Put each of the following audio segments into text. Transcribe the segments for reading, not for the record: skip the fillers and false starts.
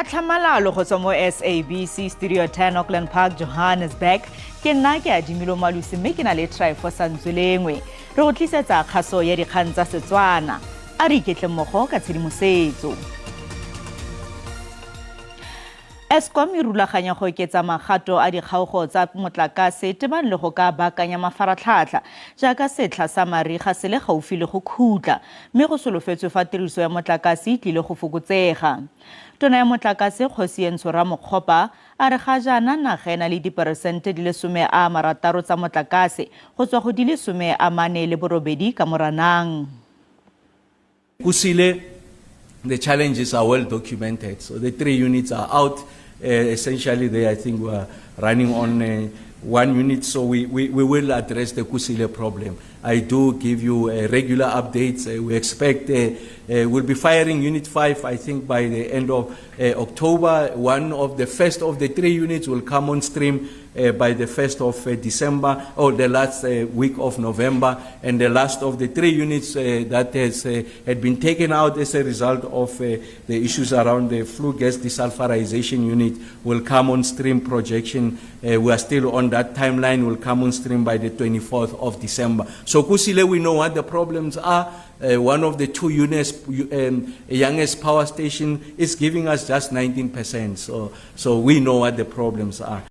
Ka tlhamalalo go tswa mo SABC Studio 10 Auckland Park, Johannesburg. Ke nna ke Adimilo Malusi mme ke na le Tryphosa Ntswelengwe. Re go tlisetsa kgaso ya dikgang tsa Setswana. A re iketle mmogo ka tshedimosetso. Eskom e rulaganya go oketsa magato a dikgaogo tsa motlakase tebang le go ka baakanya mafaratlhatlha jaaka setlha sa mariga se le gaufi le go khutla mme go solofetswe fa tiriso ya motlakase e tlile go fokotsega. Tona ya motlakase Kgosientsho Ramokgopa a re ga jaana naga e na le diperesente di le 60 tsa motlakase go tswa go di le 48 ka Moranang. Kusile, the challenges are well documented. So the three units are out. Essentially, they, I think, were running on one unit. So we will address the Kusile problem. I do give you regular updates. We expect we'll be firing Unit 5, I think, by the end of October. One of the first of the three units will come on stream by the 1st of December or the last week of November, and the last of the three units that has had been taken out as a result of the issues around the flue gas desulfurization unit will come on stream projection. We are still on that timeline, will come on stream by the 24th of December. So Kusile, we know what the problems are. One of the two units, youngest power station, is giving us just 19%. So we know what the problems are.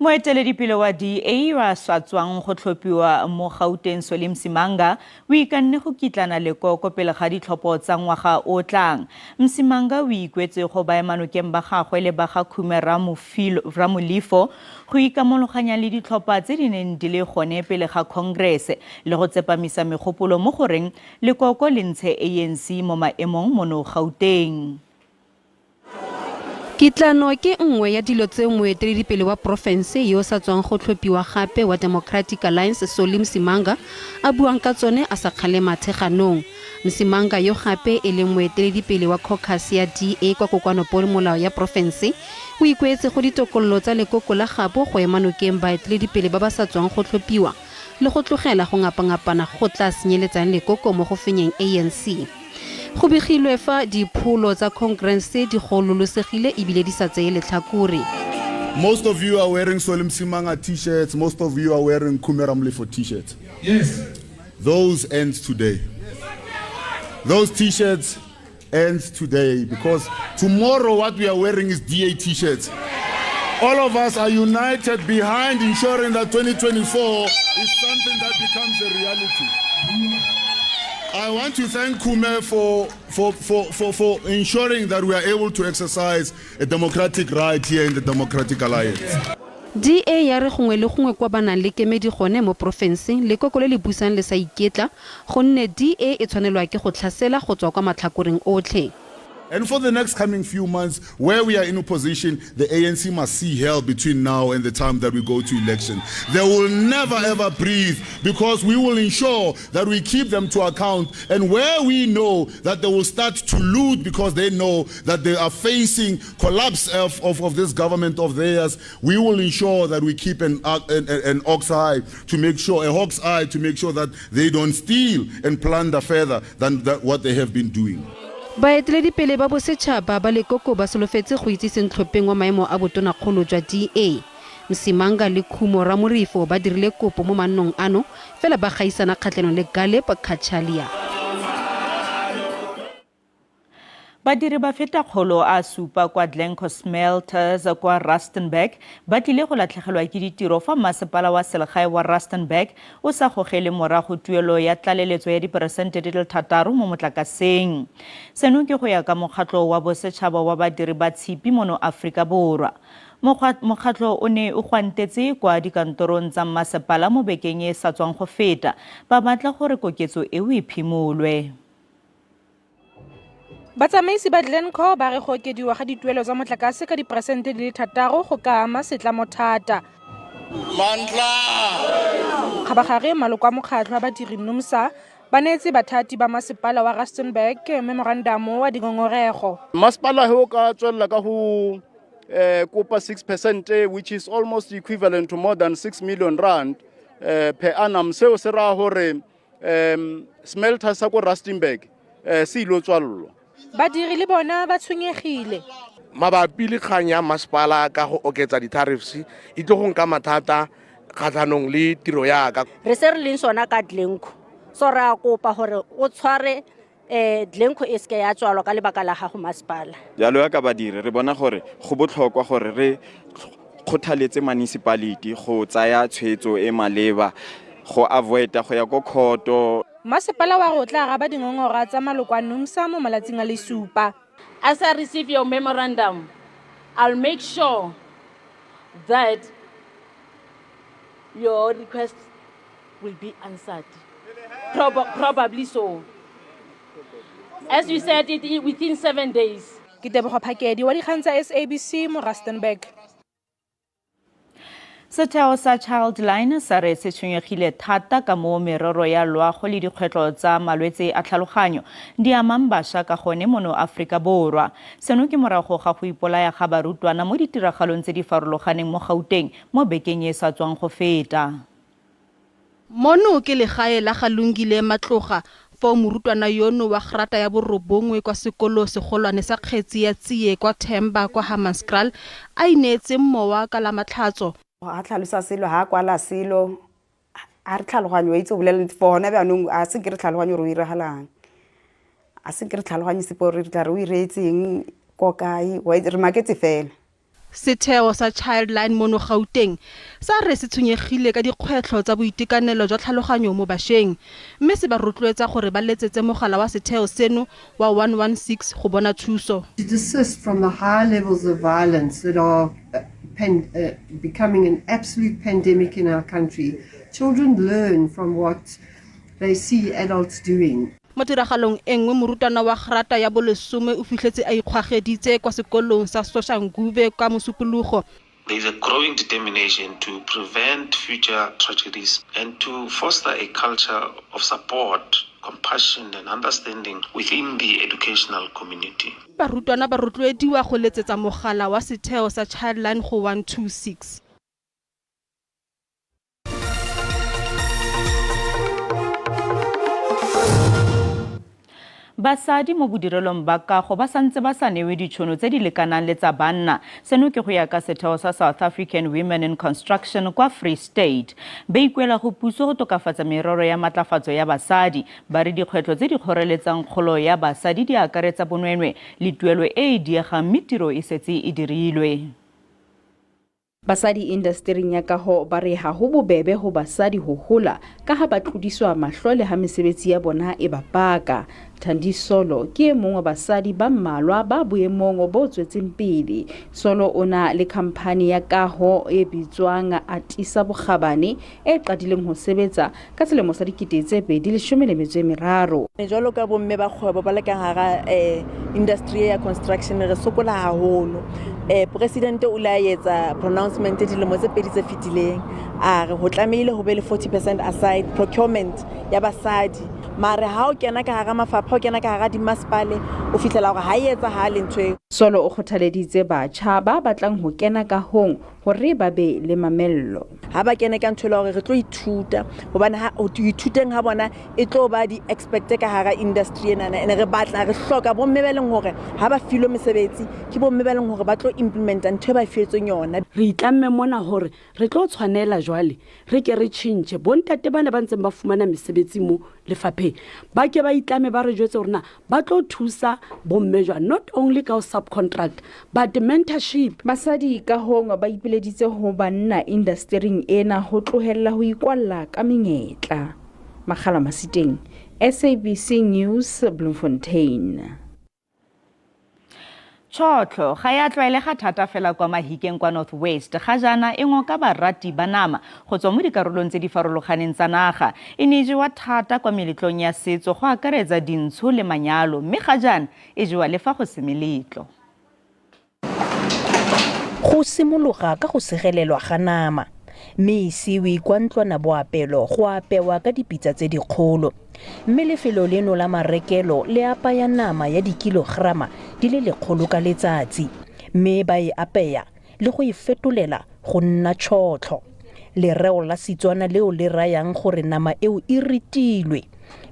Moeteledipele wa DA wa sa tswang go tlhophiwa mo Gauteng Solly Msimanga o ikanne go kitlana lekoko pele ga ditlhopho tsa ngwaga o tlang. Msimanga o ikuetse go baemanokeng ba gagwe le ba ga Khume Ramulifho go ikamologanya le ditlhopha tse di neng di le gone pele ga Congress le go tsepamisa megopolo mo goreng lekoko le ntshe ANC mo maemong mono Gauteng. Kitlano ke nngwe ya dilo tse moeteledipele wa porofense yo o sa tswang go tlhophiwa gape wa Democratic Alliance Solly Msimanga a buang ka tsone a sa kgale mathe ganong. Msimanga yo gape e leng moeteledipele wa caucus ya DA kwa kokoanopolomolao ya porofense o ikuetse go ditokololo tsa lekoko la gabo go ema nokeng baeteledipele ba ba sa tswang go tlhophiwa le go tlogela go ngapangapana go tla senyeletsang lekoko mo go fenyeng ANC. Go begilwe fa dipholo tsa Congress di gololosegile ebile di sa tseye letlhakore. Most of you are wearing Solly Msimanga t-shirts. Most of you are wearing Khume Ramulifho t-shirts. Yes. Those end today. Those t-shirts end today because tomorrow what we are wearing is DA t-shirts. All of us are united behind ensuring that 2024 is something that becomes a reality. I want to thank Khume for ensuring that we are able to exercise a democratic right here in the Democratic Alliance. DA ya re gongwe le gongwe kwa ba nang le kemedi gone mo porofenseng lekoko le le busang le sa iketla gonne DA e tshwanelwa ke go tlhasela go tswa kwa matlhakoreng otlhe. And for the next coming few months, where we are in opposition, the ANC must see hell between now and the time that we go to election. They will never ever breathe because we will ensure that we keep them to account. And where we know that they will start to loot because they know that they are facing collapse of this government of theirs, we will ensure that we keep an ox eye to make sure, a hawk's eye to make sure that they don't steal and plunder further than what they have been doing. Baeteledipele ba bosetšhaba ba lekoko ba solofetse go itsise ntlhopheng wa maemo a botonakgolo jwa DA. Msimanga le Khumo Ramulifho ba dirile kopo mo mannong ano fela ba gaisana kgatlhanong le Ghaleb Cachalia. Badiri ba feta 700 kwa Glencore Smelters kwa Rustenburg ba tlile go latlhegelwa ke ditiro fa masepala wa selegae wa Rustenburg o sa gogele morago tuelo ya tlaleletso ya diperesente di le 6 mo motlakaseng. Seno ke go ya ka mokgatlho wa bosetšhaba wa badiri ba tshipi mono Aforika Borwa. Mokgatlho o ne o gwantetse kwa dikantorong tsa mmasepala mo bekeng e sa tswang go feta ba batla gore koketso eo e phimolwe. Batsamaisi ba Glencore ba re go okediwa ga dituelo tsa motlakase ka diperesente di le 6 go ka ama setlamo thata. Mandla! Kgabagare maloko a mokgatlho wa badiri NUMSA ba neetse bathati ba masepala wa Rustenburg memorandamo wa dingongorego. Masepala he o ka tswelela ka go kopa 6%, which is almost equivalent to more than 6 million rand per annum. Seo se raya gore smelter sa ko Rustenburg se ilo tswallwa. Badiri le bona ba tshwenyegile. Mabapi le kgang ya masepala ka go oketsa di-tariffs e tlo go nka mathata kgatlhanong le tiro yaka. Re se re leng sona ka Glencoe, so re a kopa gore o tshware Glencoe e seke ya tswalwa ka lebaka la gago masepala. Jalo ya ka badiri re bona gore go botlhokwa gore re kgothaletse municipality go tsaya tshwetso e maleba go avoida go ya ko khoto. Masepala wa re o tla araba dingongora tsa maloko a NUMSA mo malatsing a le supa. As I receive your memorandum, I'll make sure that your request will be answered. Probably so. As you said, it within 7 days. Ke Tebogo Phakedi wa dikgang tsa SABC mo Rustenburg. Setheo sa Childline sa re se tshwenyegile thata ka moo merero ya loago le dikgwetlho tsa malwetse a tlhaloganyo di amang bašwa ka gone mono Aforika Borwa. Seno ke morago ga go ipolaya ga barutwana mo ditiragalong tse di farologaneng mo Gauteng mo bekeng e sa tswang go feta. Mono ke legae la ga Lungile Matloga, foo morutwana yono wa grata ya 9 kwa sekolo segolwane sa kgetsi ya tsie kwa Themba kwa Hammanskraal a ineetseng mowa ka la matlhatso. Ha tlhalosa selo, ha kwala selo, ha re tlhaloganyo, wa itse o bolela for hona bjaanong, a se ke re tlhaloganye gore o iragalang. A se ke re tlhaloganye sepe gore re tla re o iretseng ko kae, wa itse, re maketse fela. Setheo sa Childline mono Gauteng sa re se tshwenyegile ka dikgwetlho tsa boitekanelo jwa tlhaloganyo mo bašweng, mme se ba rotloetsa gore ba letsetse mogala wa setheo seno wa 116 go bona thuso. To desist from the high levels of violence that are becoming an absolute pandemic in our country. Children learn from what they see adults doing. Mo tiragalong e nngwe morutwana wa grata ya bolesome o fitlhetse a ikgwageditse kwa sekolong sa Soshanguve kwa Mosupologo. There is a growing determination to prevent future tragedies and to foster a culture of support, compassion and understanding within the educational community. Barutwana ba rotloediwa go letsetsa mogala wa setheo sa Childline go 126. Basadi mo bodirelong ba kago ba santse ba sa newe ditšhono tse di lekanang le tsa banna. Seno ke go ya ka setheo sa South African Women in Construction kwa Free State. Ba ikuela go puso go tokafatsa merero ya matlafatso ya basadi. Ba re dikgwetlho tse di kgoreletsang kgolo ya basadi di akaretsa bonweenwee le tuelo e e diegang mme tiro e setse e dirilwe. Basadi indastering ya kaho ba re ha ho bobebe ho basadi ho hola ka ha ba tlodiswa mahlo le ha mesebetsi ya bona e ba paka. Thandi Solo ke e mong wa basadi ba mmalwa ba boemong bo tswetseng pele. Solo o na le khamphani ya kaho e bitswang Atisa Bokgabane e qadileng ho sebetsa ka selemo sa 2013. Jwalo ka bomme ba kgwebo ba le ka hara industry ya construction re sokola haholo. President o la etsa pronouncement dilemo tse pedi tse fetileng a re ho tlamehile ho be le 40% aside procurement ya basadi. Mare ha o kena ka hara mafapha, o kena ka hara dimasepale, o fihlela hore ha e etsahale ntho eo. Solo o kgothaleditse batjha ba batlang ho kena kahong hore ba be le mamello. Ha ba kene ka ntho e le hore re tlo ithuta, hobane ha o ithuteng ha bona e tlo ba di-expert ka hara industry enana. Ene re batla re hloka bomme ba leng hore ha ba filwe mesebetsi ke bomme ba leng hore ba tlo implementa ntho e ba fietsweng yona. Re itlamme mona hore re tlo tshwanela jwale re ke re tjhentjhe. Bontate bana ba ntseng ba fumana mesebetsi mo lefapheng ba ke ba itlame ba re jwetse hore na ba tlo thusa bomme jwang, not only ka ho subcontract but mentorship. Basadi ka hong ba ipileditse ho banna indastering ena ho tlohella ho ikwalla ka menyetla. Makgala Masiteng, SABC News, Bloemfontein. Tšhotlho ga ya tlwaelega thata fela kwa Mahikeng kwa North West. Ga jaana e ngoka barati ba nama go tswa mo dikarolong tse di farologaneng tsa naga. E ne e jewa thata kwa meletlong ya setso go akaretsa dintsho le manyalo, mme ga jaana e jewa le fa go se meletlo. Go simologa ka go segelelwa ga nama, mme e isiwe kwa ntlwana boapelo go apewa ka dipitsa tse dikgolo. Mme lefelo leno la marekelo le apaya nama ya dikilograma di le 100 ka letsatsi, mme ba e apeya le go e fetolela go nna tšhotlho. Lereo la Setswana leo le rayang gore nama eo e retilwe,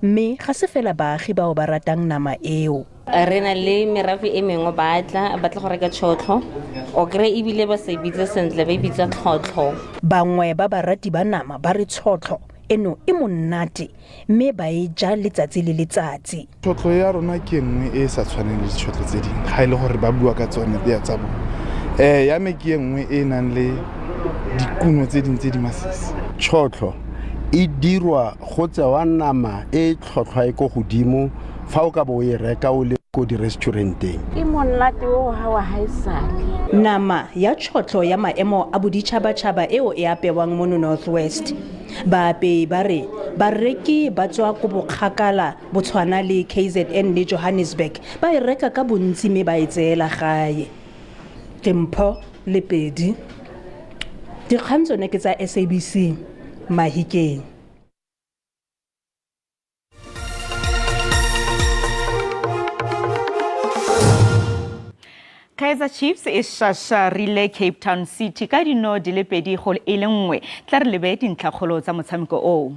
mme ga se fela baagi bao ba ratang nama eo. Re na le merafe e mengwe ba tla ba tla go reka tšhotlho o kry ebile ba sa e bitse sentle ba e bitsa tlhotlho. Bangwe ba barati ba nama ba re tšhotlho eno e monate mme ba e ja letsatsi le letsatsi. Tšhotlho ya rona ke nngwe e e sa tshwaneng le ditšhotlho tse dingwe ga e le gore ba bua ka tsone ya tsa bone. Um ya me ke e nngwe e e nang le dikuno tse dingwe tse di masisi. Tšhotlho e dirwa go tsewa nama e e tlhotlhwa e ko godimo fa o ka bo o e reka o le ko di-restauranteng. Ke monate o ha wa haesale. Nama ya tšhotlho ya maemo a boditšhabatšhaba eo e apewang mono North West. Baapei ba re bareki ba tswa ko bokgakala bo tshwana le KZN le Johannesburg ba e reka ka bontsi mme ba e tseela gae. Ke Mpho Lepedi. Dikgang tsone ke tsa SABC Mahikeng. Kaizer Chiefs e šašarile Cape Town City ka dino di le 2 go e le 1. Tla re lebe dintlhakgolo tsa motshameko oo.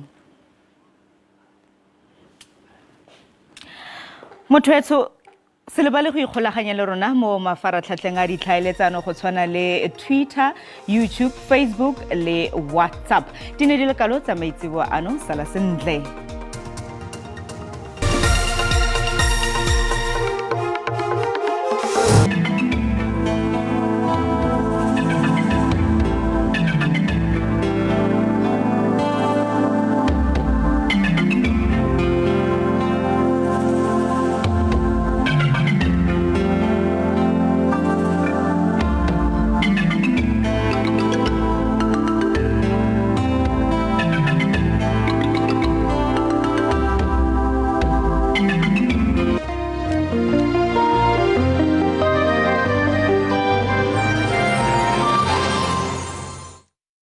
Motho etsho se lebale go ikgolaganya le rona mo mafaratlhatlheng a ditlhaeletsano go tshwana le Twitter, YouTube, Facebook le WhatsApp. Di ne di le kalo tsa maitsebo ano, sala sentle.